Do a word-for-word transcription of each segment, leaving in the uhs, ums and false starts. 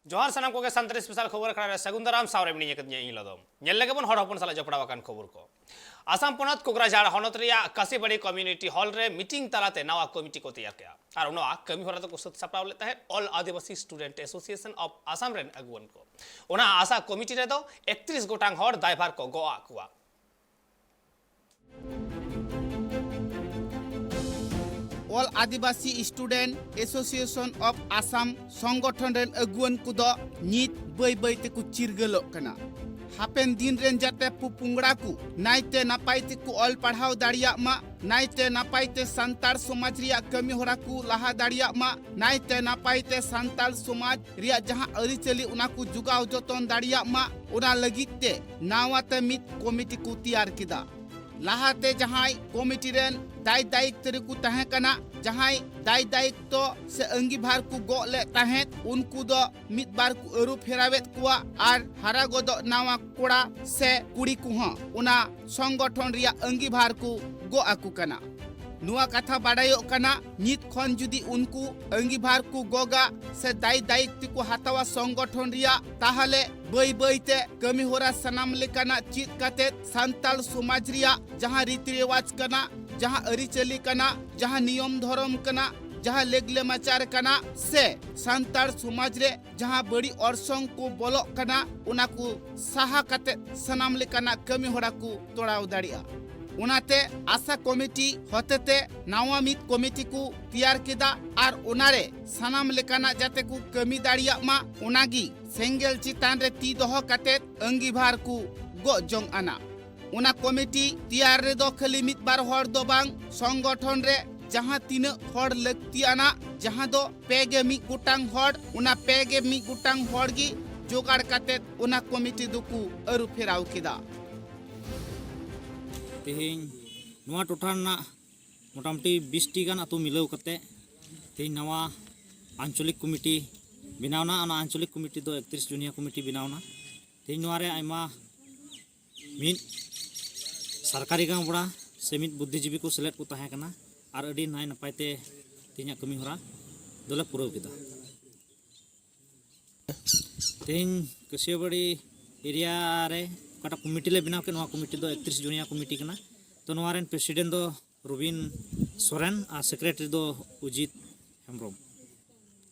ᱡᱚᱦᱟᱨ ᱥᱟᱱᱟᱢ ᱠᱚᱜᱮ, ᱥᱟᱱᱛᱟᱲᱤ ᱥᱯᱮᱥᱟᱞ ᱠᱷᱚᱵᱚᱨ ᱟᱠᱷᱲᱟ ᱨᱮ ᱥᱟᱹᱜᱩᱱ ᱫᱟᱨᱟᱢ᱾ ᱥᱟᱶᱨᱮ ᱢᱤᱱᱟᱹᱧᱟ ᱠᱟᱹᱫᱤᱧᱟ ᱤᱧ ᱞᱚᱫᱚᱢ᱾ ᱧᱮᱞ ᱞᱮᱜᱮ ᱵᱚᱱ ᱦᱚᱲ ᱦᱚᱯᱚᱱ ᱥᱟᱞᱟᱜ ᱡᱚᱯᱲᱟᱣ ᱟᱠᱟᱱ ᱠᱷᱚᱵᱚᱨ ᱠᱚ᱾ ᱟᱥᱟᱢ ᱯᱚᱱᱚᱛ ᱠᱳᱠᱨᱟᱡᱷᱟᱲ ᱦᱚᱱᱚᱛ ᱨᱮᱭᱟᱜ ᱠᱟᱥᱤᱵᱟᱲᱤ ᱠᱚᱢᱤᱭᱩᱱᱤᱴᱤ ᱦᱚᱞ ᱨᱮ ᱢᱤᱴᱤᱝ ᱛᱟᱞᱟᱛᱮ ᱱᱟᱣᱟ ᱠᱚᱢᱤᱴᱤ ᱠᱚ ᱛᱮᱭᱟᱨ ᱠᱮᱫᱼᱟ ᱟᱨ ᱱᱚᱣᱟ ᱠᱟᱹᱢᱤ ᱦᱚᱨᱟ ᱫᱚᱠᱚ ᱥᱟᱹᱛ ᱥᱟᱯᱲᱟᱣ ᱞᱮᱫ ᱛᱟᱦᱮᱸᱫ All Adivasi Student Association of Assam ᱨᱮᱱ ᱟᱹᱜᱩᱣᱟᱹᱱ ᱠᱚ᱾ ᱚᱱᱟ ᱟᱥᱟ ᱠᱚᱢᱤᱴᱤ ᱨᱮᱫᱚ ᱮᱠᱛᱨᱤᱥ ᱜᱚᱴᱟᱝ ᱦᱚᱲ ᱫᱟᱭᱵᱷᱟᱨ ᱠᱚ ᱜᱚᱜ ᱟᱫ ᱠᱚᱣᱟ᱾ All Adivasi Student Association of Assam ᱥᱚᱝᱜᱚᱴᱷᱚᱱ ᱨᱮᱱ ᱟᱹᱜᱩᱣᱟᱹᱱ ᱠᱚᱫᱚ ᱱᱤᱛ ᱵᱟᱹᱭ ᱵᱟᱹᱭ ᱛᱮᱠᱚ ᱪᱤᱨᱜᱟᱹᱞᱚᱜ ᱠᱟᱱᱟ᱾ ᱦᱟᱯᱮᱱ ᱫᱤᱱ ᱨᱮᱱ ᱡᱟᱛᱮ ᱯᱚᱯᱚᱝᱲᱟ ᱠᱚ ᱱᱟᱭᱛᱮ ᱱᱟᱯᱟᱭ ᱛᱮᱠᱚ ᱚᱞ ᱯᱟᱲᱦᱟᱣ ᱫᱟᱲᱮᱭᱟᱜ ᱢᱟ, ᱱᱟᱭᱛᱮ ᱱᱟᱯᱟᱭ ᱛᱮ ᱥᱟᱱᱛᱟᱲ ᱥᱚᱢᱟᱡᱽ ᱨᱮᱭᱟᱜ ᱠᱟᱹᱢᱤ ᱦᱚᱨᱟ ᱠᱚ ᱞᱟᱦᱟ ᱫᱟᱲᱮᱭᱟᱜ ᱢᱟ, ᱱᱟᱭᱛᱮ ᱱᱟᱯᱟᱭ ᱛᱮ ᱥᱟᱱᱛᱟᱲ ᱥᱚᱢᱟᱡᱽ ᱨᱮᱭᱟᱜ ᱡᱟᱦᱟᱸ ᱟᱹᱨᱤᱪᱟᱹᱞᱤ ᱚᱱᱟ ᱠᱚ ᱡᱚᱜᱟᱣ ᱡᱚᱛᱚᱱ ᱫᱟᱲᱮᱭᱟᱜ ᱢᱟ, ᱚᱱᱟ ᱞᱟᱹᱜᱤᱫ ᱛᱮ ᱱᱟᱣᱟ ᱛᱮ ᱢᱤᱫ ᱠᱚᱢᱤᱴᱤ ᱠᱚ ᱛᱮᱭᱟᱨ ᱠᱮᱫᱟ᱾ ᱞᱟᱦᱟᱛᱮ ᱡᱟᱦᱟᱸᱭ ᱠᱚᱢᱤᱴᱤ ᱨᱮᱱ ᱫᱟᱭ ᱫᱟᱭᱤᱛᱛᱚ ᱨᱮᱠᱚ ᱛᱟᱦᱮᱸ ᱠᱟᱱᱟ, ᱡᱟᱦᱟᱸᱭ ᱫᱟᱭ ᱫᱟᱭᱤᱛᱛᱚ ᱥᱮ ᱟᱹᱝᱜᱤᱵᱷᱟᱨ ᱠᱚ ᱜᱚᱜ ᱞᱮᱫ ᱛᱟᱦᱮᱸᱫ, ᱩᱱᱠᱩ ᱫᱚ ᱢᱤᱫ ᱵᱟᱨ ᱠᱚ ᱟᱹᱨᱩ ᱯᱷᱮᱨᱟᱣᱮᱫ ᱠᱚᱣᱟ ᱟᱨ ᱦᱟᱨᱟ ᱜᱚᱫᱚᱜ ᱱᱟᱣᱟ ᱠᱚᱲᱟ ᱥᱮ ᱠᱩᱲᱤ ᱠᱚᱦᱚᱸ ᱚᱱᱟ ᱥᱚᱝᱜᱚᱴᱷᱚᱱ ᱨᱮᱭᱟᱜ ᱟᱹᱝᱜᱤᱵᱷᱟᱨ ᱠᱚ ᱜᱚᱜ ᱟᱠᱚ ᱠᱟᱱᱟ᱾ ᱱᱚᱣᱟ ᱠᱟᱛᱷᱟ ᱵᱟᱰᱟᱭᱚᱜ ᱠᱟᱱᱟ, ᱱᱤᱛ ᱠᱷᱚᱱ ᱡᱩᱫᱤ ᱩᱱᱠᱩ ᱟᱹᱝᱜᱤᱵᱷᱟᱨ ᱠᱚ ᱜᱚᱜᱟ ᱥᱮ ᱫᱟᱭ ᱫᱟᱭᱤᱛᱛᱚ ᱠᱚ ᱦᱟᱛᱟᱣᱟ ᱥᱚᱝᱜᱚᱴᱷᱚᱱ ᱨᱮᱭᱟᱜ, ᱛᱟᱦᱚᱞᱮ ᱵᱟᱹᱭ ᱵᱟᱹᱭ ᱛᱮ ᱠᱟᱹᱢᱤ ᱦᱚᱨᱟ ᱥᱟᱱᱟᱢ ᱞᱮᱠᱟᱱᱟᱜ ᱪᱮᱫ ᱠᱟᱛᱮ ᱥᱟᱱᱛᱟᱲ ᱥᱚᱢᱟᱡᱽ ᱨᱮᱭᱟᱜ ᱡᱟᱦᱟᱸ ᱨᱤᱛᱤ ᱨᱮᱣᱟᱡᱽ ᱠᱟᱱᱟ, ᱡᱟᱦᱟᱸ ᱟᱹᱨᱤᱪᱟᱹᱞᱤ ᱠᱟᱱᱟ, ᱡᱟᱦᱟᱸ ᱱᱤᱭᱚᱢ ᱫᱷᱚᱨᱚᱢ ᱠᱟᱱᱟ, ᱡᱟᱦᱟᱸ ᱞᱮᱜᱽ ᱞᱮᱢᱟᱪᱟᱨ ᱠᱟᱱᱟ, ᱥᱮ ᱥᱟᱱᱛᱟᱲ ᱥᱚᱢᱟᱡᱽ ᱨᱮ ᱡᱟᱦᱟᱸ ᱵᱟᱹᱲᱤᱡ ᱚᱨᱥᱚᱝ ᱠᱚ ᱵᱚᱞᱚᱜ ᱠᱟᱱᱟ, ᱚᱱᱟ ᱠᱚ ᱥᱟᱦᱟ ᱠᱟᱛᱮ ᱥᱟᱱᱟᱢ ᱞᱮᱠᱟᱱᱟᱜ ᱠᱟᱹᱢᱤ ᱦᱚᱨᱟ ᱠᱚ ᱛᱚᱲᱟᱣ ᱫᱟᱲᱮᱭᱟᱜᱼᱟ᱾ ᱚᱱᱟᱛᱮ ᱟᱥᱟ ᱠᱚᱢᱤᱴᱤ ᱦᱚᱛᱮᱛᱮ ᱱᱟᱣᱟ ᱢᱤᱫ ᱠᱚᱢᱤᱴᱤ ᱠᱚ ᱛᱮᱭᱟᱨ ᱠᱮᱫᱟ ᱟᱨ ᱚᱱᱟᱨᱮ ᱥᱟᱱᱟᱢ ᱞᱮᱠᱟᱱᱟᱜ ᱡᱟᱛᱮ ᱠᱚ ᱠᱟᱹᱢᱤ ᱫᱟᱲᱮᱭᱟᱜ ᱢᱟ, ᱚᱱᱟᱜᱮ ᱥᱮᱸᱜᱮᱞ ᱪᱮᱛᱟᱱ ᱨᱮ ᱛᱤ ᱫᱚᱦᱚ ᱠᱟᱛᱮ ᱟᱹᱝᱜᱤᱵᱷᱟᱨ ᱠᱚ ᱜᱚᱜ ᱡᱚᱝ ᱟᱱᱟ᱾ ᱚᱱᱟ ᱠᱚᱢᱤᱴᱤ ᱛᱮᱭᱟᱨ ᱨᱮᱫᱚ ᱠᱷᱟᱹᱞᱤ ᱢᱤᱫ ᱵᱟᱨ ᱦᱚᱲ ᱫᱚ ᱵᱟᱝ, ᱥᱚᱝᱜᱚᱴᱷᱚᱱ ᱨᱮ ᱡᱟᱦᱟᱸ ᱛᱤᱱᱟᱹᱜ ᱦᱚᱲ ᱞᱟᱹᱠᱛᱤᱭᱟᱱᱟ, ᱡᱟᱦᱟᱸ ᱫᱚ ᱯᱮ ᱜᱮ ᱢᱤᱫ ᱜᱚᱴᱟᱝ ᱦᱚᱲ, ᱚᱱᱟ ᱯᱮ ᱜᱮ ᱢᱤᱫ ᱜᱚᱴᱟᱝ ᱦᱚᱲ ᱜᱮ ᱡᱚᱜᱟᱲ ᱠᱟᱛᱮ ᱚᱱᱟ ᱠᱚᱢᱤᱴᱤ ᱫᱚᱠᱚ ᱟᱹᱨᱩ ᱯᱷᱮᱨᱟᱣ ᱠᱮᱫᱟ᱾ ᱛᱮᱦᱮᱧ ᱱᱚᱣᱟ ᱴᱚᱴᱷᱟ ᱨᱮᱱᱟᱜ ᱢᱚᱴᱟᱢᱩᱴᱤ ᱵᱤᱥ ᱴᱤ ᱜᱟᱱ ᱟᱹᱛᱩ ᱢᱤᱞᱟᱹᱣ ᱠᱟᱛᱮ ᱛᱮᱦᱮᱧ ᱱᱟᱣᱟ ᱟᱧᱪᱚᱞᱤᱠ ᱠᱚᱢᱤᱴᱤ ᱵᱮᱱᱟᱣ ᱮᱱᱟ᱾ ᱚᱱᱟ ᱟᱧᱪᱚᱞᱤᱠ ᱠᱚᱢᱤᱴᱤ ᱫᱚ ᱮᱠᱛᱨᱤᱥ ᱡᱚᱱᱤᱭᱟ ᱠᱚᱢᱤᱴᱤ ᱵᱮᱱᱟᱣ ᱮᱱᱟ᱾ ᱛᱮᱦᱮᱧ ᱱᱚᱣᱟ ᱨᱮ ᱟᱭᱢᱟ ᱢᱤᱫ ᱥᱚᱨᱠᱟᱨᱤ ᱜᱟᱶᱛᱟ ᱥᱮ ᱢᱤᱫ ᱵᱩᱫᱽᱫᱷᱤᱡᱤᱵᱤ ᱠᱚ ᱥᱮᱞᱮᱫ ᱠᱚ ᱛᱟᱦᱮᱸ ᱠᱟᱱᱟ ᱟᱨ ᱟᱹᱰᱤ ᱱᱟᱭ ᱱᱟᱯᱟᱭ ᱛᱮ ᱛᱮᱦᱮᱧᱟᱜ ᱠᱟᱹᱢᱤ ᱦᱚᱨᱟ ᱫᱚᱞᱮ ᱯᱩᱨᱟᱹᱣ ᱠᱮᱫᱟ᱾ ᱛᱮᱦᱮᱧ ᱠᱟᱹᱥᱤᱭᱟᱹᱵᱟᱹᱲᱤ ᱮᱨᱤᱭᱟ ᱨᱮ ᱚᱠᱟᱴᱟᱜ ᱠᱚᱢᱤᱴᱤ ᱞᱮ ᱵᱮᱱᱟᱣ ᱠᱮᱫ, ᱱᱚᱣᱟ ᱠᱚᱢᱤᱴᱤ ᱫᱚ ᱮᱠᱛᱨᱤᱥ ᱡᱚᱱᱤᱭᱟ ᱠᱚᱢᱤᱴᱤ ᱠᱟᱱᱟ᱾ ᱛᱚ, ᱱᱚᱣᱟ ᱨᱮᱱ ᱯᱨᱮᱥᱤᱰᱮᱱᱴ ᱫᱚ ᱨᱚᱵᱤᱱ ᱥᱚᱨᱮᱱ ᱟᱨ ᱥᱮᱠᱨᱮᱴᱟᱨᱤ ᱫᱚ ᱚᱡᱤᱛ ᱦᱮᱢᱵᱨᱚᱢ᱾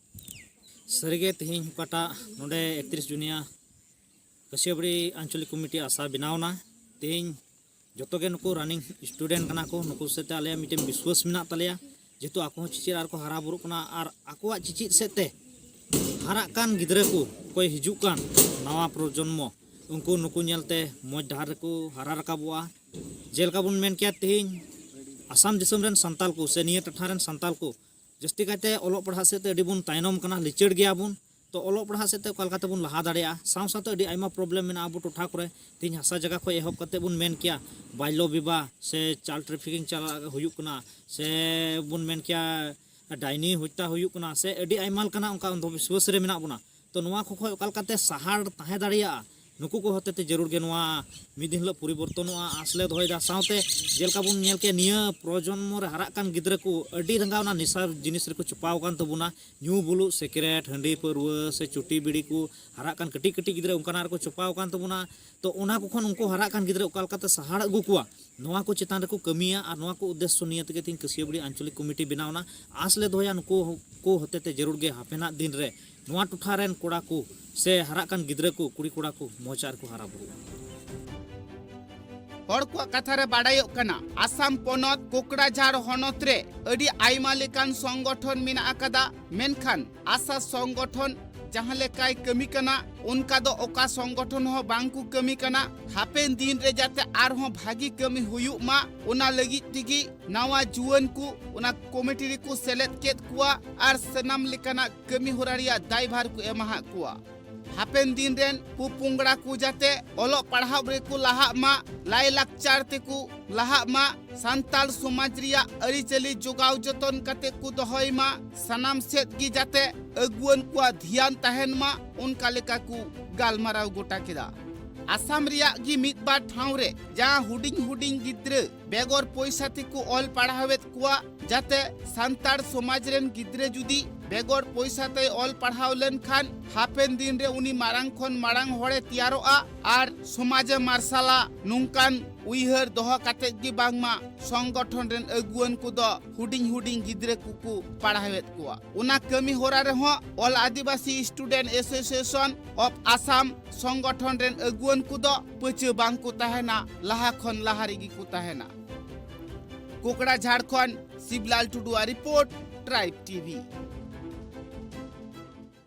ᱥᱟᱹᱨᱤᱜᱮ ᱛᱮᱦᱮᱧ ᱚᱠᱟᱴᱟᱜ ᱱᱚᱰᱮ ᱮᱠᱛᱨᱤᱥ ᱡᱚᱱᱤᱭᱟ ᱠᱟᱹᱥᱤᱭᱟᱹᱵᱟᱹᱲᱤ ᱟᱧᱪᱚᱞᱤᱠ ᱠᱚᱢᱤᱴᱤ ᱟᱥᱟ ᱵᱮᱱᱟᱣ ᱮᱱᱟ, ᱛᱮᱦᱮᱧ ᱡᱚᱛᱚ ᱜᱮ ᱱᱩᱠᱩ ᱨᱟᱱᱤᱝ ᱥᱴᱩᱰᱮᱱᱴ ᱠᱟᱱᱟ ᱠᱚ, ᱱᱩᱠᱩ ᱥᱮᱫ ᱛᱮ ᱟᱞᱮᱭᱟᱜ ᱢᱤᱫᱴᱮᱱ ᱵᱤᱥᱣᱟᱥ ᱢᱮᱱᱟᱜ ᱛᱟᱞᱮᱭᱟ, ᱡᱮᱦᱮᱛᱩ ᱟᱠᱚ ᱦᱚᱸ ᱪᱮᱪᱮᱫ ᱟᱨ ᱠᱚ ᱦᱟᱨᱟ ᱵᱩᱨᱩᱜ ᱠᱟᱱᱟ ᱟᱨ ᱟᱠᱚᱣᱟᱜ ᱪᱮᱪᱮᱫ ᱥᱮᱫ ᱛᱮ ᱦᱟᱨᱟᱜ ᱠᱟᱱ ᱜᱤᱫᱽᱨᱟᱹ ᱠᱚ ᱚᱠᱚᱭ ᱦᱤᱡᱩᱜ ᱠᱟᱱ ᱱᱟᱣᱟ ᱯᱨᱚᱡᱚᱱᱢᱚ, ᱩᱱᱠᱩ ᱱᱩᱠᱩ ᱧᱮᱞᱛᱮ ᱢᱚᱡᱽ ᱰᱟᱦᱟᱨ ᱨᱮᱠᱚ ᱦᱟᱨᱟ ᱨᱟᱠᱟᱵᱚᱜᱼᱟ᱾ ᱡᱮᱞᱮᱠᱟ ᱵᱚᱱ ᱢᱮᱱ ᱠᱮᱭᱟ, ᱛᱮᱦᱮᱧ ᱟᱥᱟᱢ ᱫᱤᱥᱚᱢ ᱨᱮᱱ ᱥᱟᱱᱛᱟᱞ ᱠᱚ ᱥᱮ ᱱᱤᱭᱟᱹ ᱴᱚᱴᱷᱟ ᱨᱮᱱ ᱥᱟᱱᱛᱟᱞ ᱠᱚ ᱡᱟᱹᱥᱛᱤ ᱠᱟᱭᱛᱮ ᱚᱞᱚᱜ ᱯᱟᱲᱦᱟᱜ ᱥᱮᱫ ᱛᱮ ᱟᱹᱰᱤ ᱵᱚᱱ ᱛᱟᱭᱱᱚᱢ ᱠᱟᱱᱟ, ᱞᱤᱪᱟᱹᱲ ᱜᱮᱭᱟ ᱵᱚᱱ᱾ ᱛᱚ, ᱚᱞᱚᱜ ᱯᱟᱲᱦᱟᱜ ᱥᱮᱫ ᱛᱮ ᱚᱠᱟ ᱞᱮᱠᱟ ᱛᱮᱵᱚᱱ ᱞᱟᱦᱟ ᱫᱟᱲᱮᱭᱟᱜᱼᱟ? ᱥᱟᱶ ᱥᱟᱶᱛᱮ ᱟᱹᱰᱤ ᱟᱭᱢᱟ ᱯᱨᱚᱵᱞᱮᱢ ᱢᱮᱱᱟᱜᱼᱟ ᱟᱵᱚ ᱴᱚᱴᱷᱟ ᱠᱚᱨᱮ᱾ ᱛᱮᱦᱮᱧ ᱦᱟᱥᱟ ᱡᱟᱭᱜᱟ ᱠᱷᱚᱱ ᱮᱦᱚᱵ ᱠᱟᱛᱮ ᱵᱚᱱ ᱢᱮᱱ ᱠᱮᱭᱟ ᱵᱟᱞᱭᱚ ᱵᱤᱵᱟᱦ ᱥᱮ ᱪᱟᱭᱤᱞᱰ ᱴᱨᱟᱯᱷᱤᱠᱤᱝ ᱪᱟᱞᱟᱜ ᱦᱩᱭᱩᱜ ᱠᱟᱱᱟ, ᱥᱮ ᱵᱚᱱ ᱢᱮᱱ ᱠᱮᱭᱟ ᱰᱟᱭᱱᱤ ᱦᱚᱛᱛᱟ ᱦᱩᱭᱩᱜ ᱠᱟᱱᱟ, ᱥᱮ ᱟᱹᱰᱤ ᱟᱭᱢᱟ ᱞᱮᱠᱟᱱᱟᱜ ᱚᱱᱠᱟ ᱚᱱᱫᱷᱚᱵᱤᱥᱣᱟᱥ ᱨᱮ ᱢᱮᱱᱟᱜ ᱵᱚᱱᱟ᱾ ᱛᱚ, ᱱᱚᱣᱟ ᱠᱚ ᱠᱷᱚᱱ ᱚᱠᱟ ᱞᱮᱠᱟᱛᱮ ᱥᱟᱦᱟ ᱛᱟᱦᱮᱸ ᱫᱟᱲᱮᱭᱟᱜᱼᱟ, ᱱᱩᱠᱩ ᱠᱚ ᱦᱚᱛᱮᱛᱮ ᱡᱟᱹᱨᱩᱲ ᱜᱮ ᱱᱚᱣᱟ ᱢᱤᱫ ᱫᱤᱱ ᱦᱤᱞᱳᱜ ᱯᱚᱨᱤᱵᱚᱨᱛᱚᱱᱚᱜᱼᱟ, ᱟᱸᱥ ᱞᱮ ᱫᱚᱦᱚᱭᱮᱫᱟ᱾ ᱥᱟᱶᱛᱮ ᱡᱮᱞᱮᱠᱟ ᱵᱚᱱ ᱧᱮᱞ ᱠᱮᱭᱟ, ᱱᱤᱭᱟᱹ ᱯᱨᱚᱡᱚᱱᱢᱚ ᱨᱮ ᱦᱟᱨᱟᱜ ᱠᱟᱱ ᱜᱤᱫᱽᱨᱟᱹ ᱠᱚ ᱟᱹᱰᱤ ᱨᱟᱸᱜᱟᱣ ᱚᱱᱟ ᱱᱮᱥᱟ ᱡᱤᱱᱤᱥ ᱨᱮᱠᱚ ᱪᱚᱯᱟᱣ ᱟᱠᱟᱱ ᱛᱟᱵᱚᱱᱟ᱾ ᱧᱩ ᱵᱩᱞᱩᱜ, ᱥᱤᱠᱨᱮᱴ, ᱦᱟᱺᱰᱤ, ᱯᱟᱹᱨᱣᱟᱹ ᱥᱮ ᱪᱩᱴᱤ ᱵᱤᱲᱤ ᱠᱚ ᱦᱟᱨᱟᱜ ᱠᱟᱱ ᱠᱟᱹᱴᱤᱡ ᱠᱟᱹᱴᱤᱡ ᱜᱤᱫᱽᱨᱟᱹ ᱚᱱᱠᱟᱱᱟᱜ ᱨᱮᱠᱚ ᱪᱚᱯᱟᱣ ᱟᱠᱟᱱ ᱛᱟᱵᱚᱱᱟ᱾ ᱛᱚ, ᱚᱱᱟ ᱠᱚ ᱠᱷᱚᱱ ᱩᱱᱠᱩ ᱦᱟᱨᱟᱜ ᱠᱟᱱ ᱜᱤᱫᱽᱨᱟᱹ ᱚᱠᱟ ᱞᱮᱠᱟᱛᱮ ᱥᱟᱦᱟᱲ ᱟᱹᱜᱩ ᱠᱚᱣᱟ, ᱱᱚᱣᱟ ᱠᱚ ᱪᱮᱛᱟᱱ ᱨᱮᱠᱚ ᱠᱟᱹᱢᱤᱭᱟ᱾ ᱟᱨ ᱱᱚᱣᱟ ᱠᱚ ᱩᱫᱽᱫᱮᱥᱥᱚ ᱱᱤᱭᱮ ᱛᱮᱜᱮ ᱛᱮᱦᱮᱧ ᱠᱟᱹᱥᱤᱭᱟᱹᱵᱟᱹᱲᱤ ᱟᱧᱪᱚᱞᱤᱠ ᱠᱚᱢᱤᱴᱤ ᱵᱮᱱᱟᱣ ᱮᱱᱟ᱾ ᱟᱸᱥ ᱞᱮ ᱫᱚᱦᱚᱭᱟ, ᱱᱩᱠᱩ ᱠᱚ ᱦᱚᱛᱮᱛᱮ ᱡᱟᱹᱨᱩᱲ ᱜᱮ ᱦᱟᱯᱮᱱᱟᱜ ᱫᱤᱱ ᱨᱮ ᱱᱚᱣᱟ ᱴᱚᱴᱷᱟ ᱨᱮᱱ ᱠᱚᱲᱟ ᱠᱚ ᱥᱮ ᱦᱟᱨᱟᱜ ᱠᱟᱱ ᱜᱤᱫᱽᱨᱟᱹ ᱠᱚ, ᱠᱩᱲᱤ ᱠᱚᱲᱟ ᱠᱚ ᱢᱚᱡᱽ ᱟᱨ ᱠᱚ ᱦᱟᱨᱟ ᱵᱩᱨᱩᱜᱼᱟ᱾ ᱦᱚᱲ ᱠᱚᱣᱟᱜ ᱠᱟᱛᱷᱟ ᱨᱮ ᱵᱟᱰᱟᱭᱚᱜ ᱠᱟᱱᱟ, ᱟᱥᱟᱢ ᱯᱚᱱᱚᱛ ᱠᱳᱠᱲᱟᱡᱷᱟᱲ ᱦᱚᱱᱚᱛ ᱨᱮ ᱟᱹᱰᱤ ᱟᱭᱢᱟ ᱞᱮᱠᱟᱱ ᱥᱚᱝᱜᱚᱴᱷᱚᱱ ᱢᱮᱱᱟᱜ ᱟᱠᱟᱫᱟ, ᱢᱮᱱᱠᱷᱟᱱ ᱟᱥᱟ ᱥᱚᱝᱜᱚᱴᱷᱚᱱ ᱡᱟᱦᱟᱸ ᱞᱮᱠᱟᱭ ᱠᱟᱹᱢᱤ ᱠᱟᱱᱟ, ᱚᱱᱠᱟ ᱫᱚ ᱚᱠᱟ ᱥᱚᱝᱜᱚᱴᱷᱚᱱ ᱦᱚᱸ ᱵᱟᱝ ᱠᱚ ᱠᱟᱹᱢᱤ ᱠᱟᱱᱟ᱾ ᱦᱟᱯᱮᱱ ᱫᱤᱱ ᱨᱮ ᱡᱟᱛᱮ ᱟᱨᱦᱚᱸ ᱵᱷᱟᱹᱜᱤ ᱠᱟᱹᱢᱤ ᱦᱩᱭᱩᱜ ᱢᱟ, ᱚᱱᱟ ᱞᱟᱹᱜᱤᱫ ᱛᱮᱜᱮ ᱱᱟᱣᱟ ᱡᱩᱣᱟᱹᱱ ᱠᱚ ᱚᱱᱟ ᱠᱚᱢᱤᱴᱤ ᱨᱮᱠᱚ ᱥᱮᱞᱮᱫ ᱠᱮᱫ ᱠᱚᱣᱟ ᱟᱨ ᱥᱟᱱᱟᱢ ᱞᱮᱠᱟᱱᱟᱜ ᱠᱟᱹᱢᱤ ᱦᱚᱨᱟ ᱨᱮᱭᱟᱜ ᱫᱟᱭᱵᱷᱟᱨ ᱠᱚ ᱮᱢᱟᱦᱟᱫ ᱠᱚᱣᱟ᱾ ᱦᱟᱯᱮᱱ ᱫᱤᱱ ᱨᱮᱱ ᱯᱚᱯᱚᱝᱲᱟ ᱠᱚ ᱡᱟᱛᱮ ᱚᱞᱚᱜ ᱯᱟᱲᱦᱟᱣ ᱨᱮᱠᱚ ᱞᱟᱦᱟᱜ ᱢᱟ, ᱞᱟᱭᱼᱞᱟᱠᱪᱟᱨ ᱛᱮᱠᱚ ᱞᱟᱦᱟᱜ ᱢᱟ, ᱥᱟᱱᱛᱟᱲ ᱥᱚᱢᱟᱡᱽ ᱨᱮᱭᱟᱜ ᱟᱹᱨᱤᱪᱟᱹᱞᱤ ᱡᱚᱜᱟᱣ ᱡᱚᱛᱚᱱ ᱠᱟᱛᱮ ᱠᱚ ᱫᱚᱦᱚᱭ ᱢᱟ, ᱥᱟᱱᱟᱢ ᱥᱮᱫ ᱜᱮ ᱡᱟᱛᱮ ᱟᱹᱜᱩᱣᱟᱹᱱ ᱠᱚᱣᱟᱜ ᱫᱷᱮᱭᱟᱱ ᱛᱟᱦᱮᱱ ᱢᱟ, ᱚᱱᱠᱟ ᱞᱮᱠᱟ ᱠᱚ ᱜᱟᱞᱢᱟᱨᱟᱣ ᱜᱚᱴᱟ ᱠᱮᱫᱟ᱾ ᱟᱥᱟᱢ ᱨᱮᱭᱟᱜ ᱜᱮ ᱢᱤᱫ ᱵᱟᱨ ᱴᱷᱟᱶ ᱨᱮ ᱡᱟᱦᱟᱸ ᱦᱩᱰᱤᱧ ᱦᱩᱰᱤᱧ ᱜᱤᱫᱽᱨᱟᱹ ᱵᱮᱜᱚᱨ ᱯᱚᱭᱥᱟ ᱛᱮᱠᱚ ᱚᱞ ᱯᱟᱲᱦᱟᱣᱮᱫ ᱠᱚᱣᱟ, ᱡᱟᱛᱮ ᱥᱟᱱᱛᱟᱲ ᱥᱚᱢᱟᱡᱽ ᱨᱮᱱ ᱜᱤᱫᱽᱨᱟᱹ ᱡᱩᱫᱤ ᱵᱮᱜᱚᱨ ᱯᱚᱭᱥᱟ ᱛᱮᱭ ᱚᱞ ᱯᱟᱲᱦᱟᱣ ᱞᱮᱱᱠᱷᱟᱱ ᱦᱟᱯᱮᱱ ᱫᱤᱱ ᱨᱮ ᱩᱱᱤ ᱢᱟᱨᱟᱝ ᱠᱷᱚᱱ ᱢᱟᱨᱟᱝ ᱦᱚᱲᱮ ᱛᱮᱭᱟᱨᱚᱜᱼᱟ ᱟᱨ ᱥᱚᱢᱟᱡᱽ ᱮ ᱢᱟᱨᱥᱟᱞᱟ, ᱱᱚᱝᱠᱟᱱ ᱩᱭᱦᱟᱹᱨ ᱫᱚᱦᱚ ᱠᱟᱛᱮ ᱜᱮ ᱵᱟᱝᱢᱟ ᱥᱚᱝᱜᱚᱴᱷᱚᱱ ᱨᱮᱱ ᱟᱹᱜᱩᱣᱟᱹᱱ ᱠᱚᱫᱚ ᱦᱩᱰᱤᱧ ᱦᱩᱰᱤᱧ ᱜᱤᱫᱽᱨᱟᱹ ᱠᱚᱠᱚ ᱯᱟᱲᱦᱟᱣᱮᱫ ᱠᱚᱣᱟ᱾ ᱚᱱᱟ ᱠᱟᱹᱢᱤ ᱦᱚᱨᱟ ᱨᱮᱦᱚᱸ All Adivasi Student Association of Assam ᱥᱚᱝᱜᱚᱴᱷᱚᱱ ᱨᱮᱱ ᱟᱹᱜᱩᱣᱟᱹᱱ ᱠᱚᱫᱚ ᱯᱟᱹᱪᱟᱹ ᱵᱟᱝ ᱠᱚ ᱛᱟᱦᱮᱱᱟ, ᱞᱟᱦᱟ ᱠᱷᱚᱱ ᱞᱟᱦᱟ ᱨᱮᱜᱮ ᱠᱚ ᱛᱟᱦᱮᱱᱟ᱾ ᱠᱳᱠᱲᱟᱡᱷᱟᱲ ᱠᱷᱚᱱ ᱥᱤᱵᱞᱟᱞ ᱴᱩᱰᱩᱣᱟᱜ ᱨᱤᱯᱳᱨᱴ, ᱴᱨᱟᱭᱤᱵᱽ ᱴᱤᱵᱷᱤ᱾